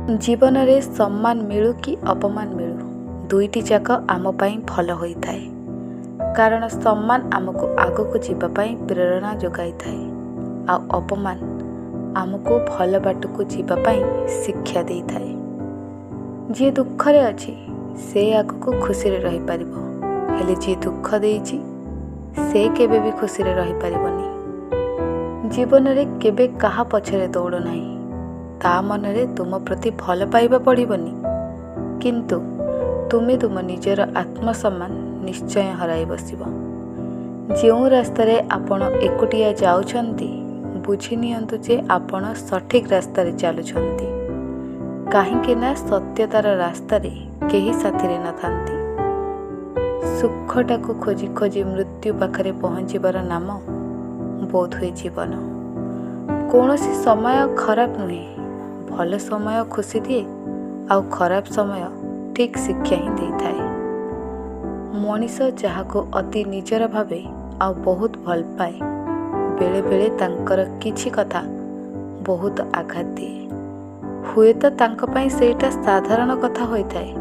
ଜୀବନରେ ସମ୍ମାନ ମିଳୁ କି ଅପମାନ ମିଳୁ, ଦୁଇଟି ଯାକ ଆମ ପାଇଁ ଭଲ ହୋଇଥାଏ। କାରଣ ସମ୍ମାନ ଆମକୁ ଆଗକୁ ଯିବା ପାଇଁ ପ୍ରେରଣା ଯୋଗାଇଥାଏ ଆଉ ଅପମାନ ଆମକୁ ଭଲ ବାଟକୁ ଯିବା ପାଇଁ ଶିକ୍ଷା ଦେଇଥାଏ। ଯିଏ ଦୁଃଖରେ ଅଛି ସେ ଆଗକୁ ଖୁସିରେ ରହିପାରିବ, ହେଲେ ଯିଏ ଦୁଃଖ ଦେଇଛି ସେ କେବେ ବି ଖୁସିରେ ରହିପାରିବନି। ଜୀବନରେ କେବେ କାହା ପଛରେ ଦୌଡ଼ ନାହିଁ। ତା ମନରେ ତୁମ ପ୍ରତି ଭଲ ପାଇବା ବଢ଼ିବନି, କିନ୍ତୁ ତୁମେ ତୁମ ନିଜର ଆତ୍ମସମ୍ମାନ ନିଶ୍ଚୟ ହରାଇ ବସିବ। ଯେଉଁ ରାସ୍ତାରେ ଆପଣ ଏକୁଟିଆ ଯାଉଛନ୍ତି, ବୁଝି ନିଅନ୍ତୁ ଯେ ଆପଣ ସଠିକ୍ ରାସ୍ତାରେ ଚାଲୁଛନ୍ତି, କାହିଁକି ନା ସତ୍ୟତାର ରାସ୍ତାରେ କେହି ସାଥିରେ ନଥାନ୍ତି। ସୁଖଟାକୁ ଖୋଜି ଖୋଜି ମୃତ୍ୟୁ ପାଖରେ ପହଞ୍ଚିବାର ନାମ ବୋଧହୁଏ ଜୀବନ। କୌଣସି ସମୟ ଖରାପ ନୁହେଁ। ଭଲ ସମୟ ଖୁସି ଦିଏ ଆଉ ଖରାପ ସମୟ ଠିକ୍ ଶିକ୍ଷା ହିଁ ଦେଇଥାଏ। ମଣିଷ ଯାହାକୁ ଅତି ନିଜର ଭାବେ ଆଉ ବହୁତ ଭଲ ପାଏ, ବେଳେବେଳେ ତାଙ୍କର କିଛି କଥା ବହୁତ ଆଘାତ ଦିଏ। ହୁଏତ ତାଙ୍କ ପାଇଁ ସେଇଟା ସାଧାରଣ କଥା ହୋଇଥାଏ,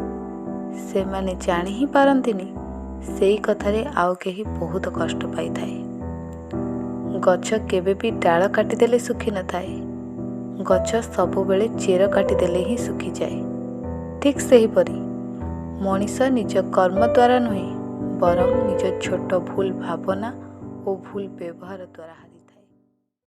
ସେମାନେ ଜାଣି ହିଁ ପାରନ୍ତିନି ସେଇ କଥାରେ ଆଉ କେହି ବହୁତ କଷ୍ଟ ପାଇଥାଏ। ଗଛ କେବେ ବି ଡାଳ କାଟିଦେଲେ ଶୁଖିନଥାଏ, ଗଛ ସବୁବେଳେ ଚେର କାଟିଦେଲେ ହିଁ ଶୁଖିଯାଏ। ଠିକ୍ ସେହିପରି ମଣିଷ ନିଜ କର୍ମ ଦ୍ୱାରା ନୁହେଁ, ବରଂ ନିଜ ଛୋଟ ଭୁଲ ଭାବନା ଓ ଭୁଲ ବ୍ୟବହାର ଦ୍ୱାରା ହାରିଥାଏ।